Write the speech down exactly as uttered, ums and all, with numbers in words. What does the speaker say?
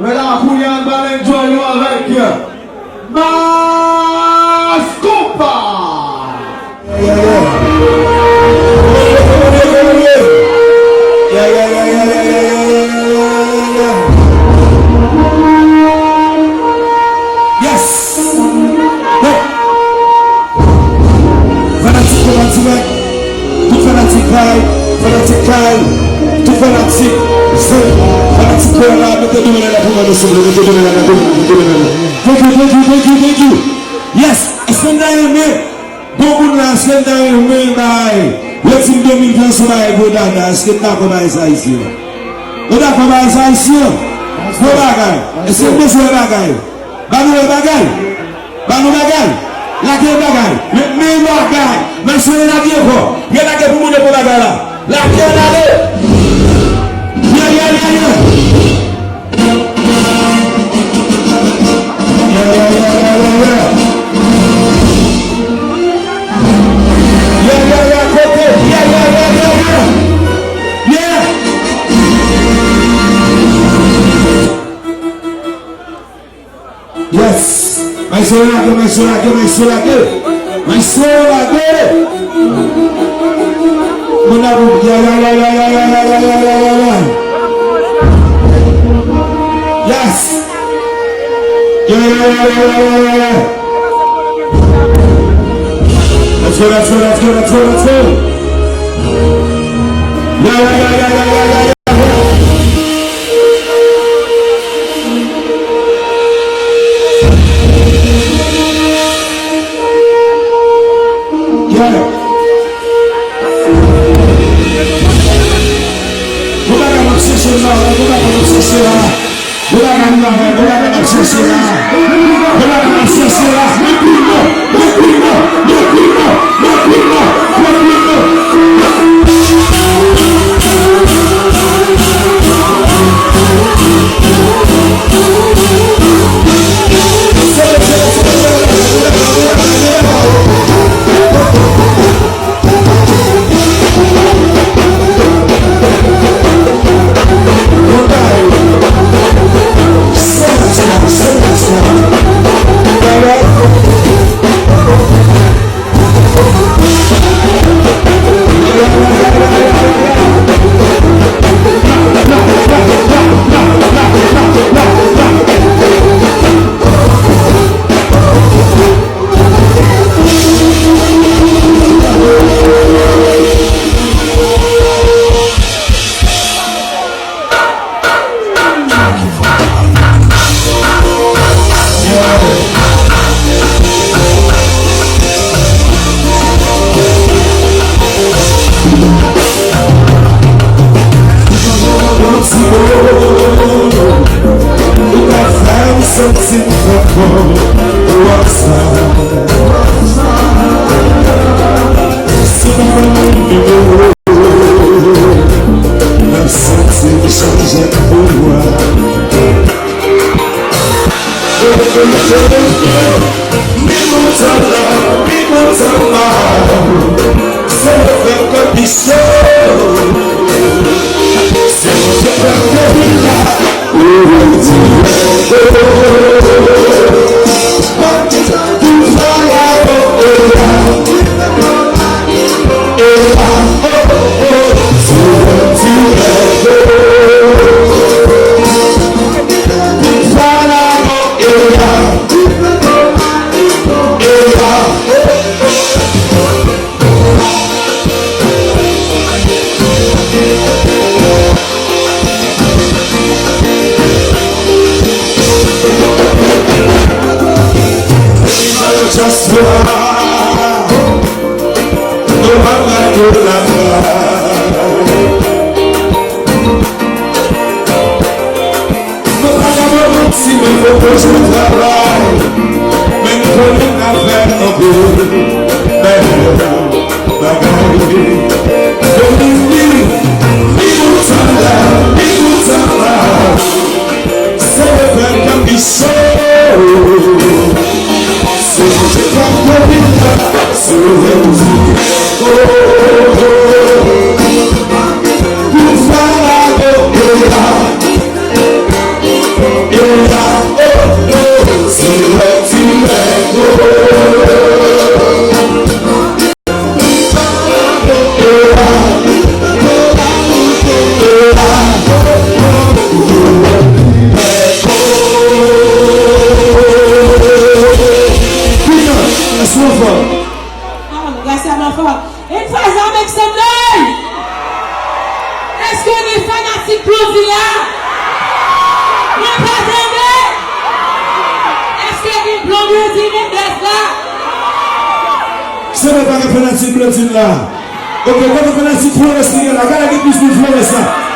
Men la, kounye a, n pral enjoy nou avèk Mass Konpa. Yes. Bon. Fanatik Konpa Dirèk, tout fanatik Kay, fanatik Kay, tout fanatik Zen, fanatik Konpa, mete do nou anlè pou mwen, silvouplè, mete do nou anlè, mete do nou anlè. Thank you, thank you, thank you, thank you. Yes, èske n ta renmen? Bon moun la, èske n ta renmen bay? Yo di m de mil ven se bagay gwo dada, èske n dakò bay sa isi a? Nou dakò bay sa isi a? Bon bagay. Èske n bezwen bagay? Ba nou wè bagay. Ba nou bagay. Lage bagay. Men, men bagay. Mesye, relage ankò. Relage pou moun yo pran bagay la. Lage, lage. Yeah, yeah, yeah, yeah. Yeah, yeah, yeah, yeah, yeah, yeah. Yeah, yeah, yeah, kote. Yeah, yeah, yeah, yeah, yeah. Yeah. Yes. Maestro lage, maestro lage, maestro lage. Maestro lage. Mon amour, yeah, yeah, yeah. Yes. Yeah, yeah, yeah. Let's go, let's go, let's go, let's go, let's go. Yeah, yeah, yeah. Yeah. Bon bagay m ap chèche la, bon bagay m ap chèche la. Bon bagay m ap chèche la. Bon bagay m ap chèche la. Ou ka fè m santi m fè kò ou ansanm. Si w pa ban mwen nimewo w, m ap santi m chanje pou ou a. Mi mucho amor, mi mucho amor, se lo que conquistó. Se lo que conquistó. Just one. Nou pa ka tou la. Nou pa ka pran manti, men fò toujou travay. Men m konnen n a fè anpil bèl bagay. Yo di m, li kontan la, li kontan la. Se le pèp k ap di cho. Se Bondye k ap domine. Se Bondye. Oh, oh, oh. Pou fè la, oh, oh, oh. Ah, Gracia Mafort. Une fois ça, make some noise! Èske gen fanatik Blondine la? Mwen pa tande! Èske gen Blondine Mendez la? Se pa gen fanatik Blondine la. Ok, kote fanatik Florence ki gen la? Gade ki plis moun Florence la.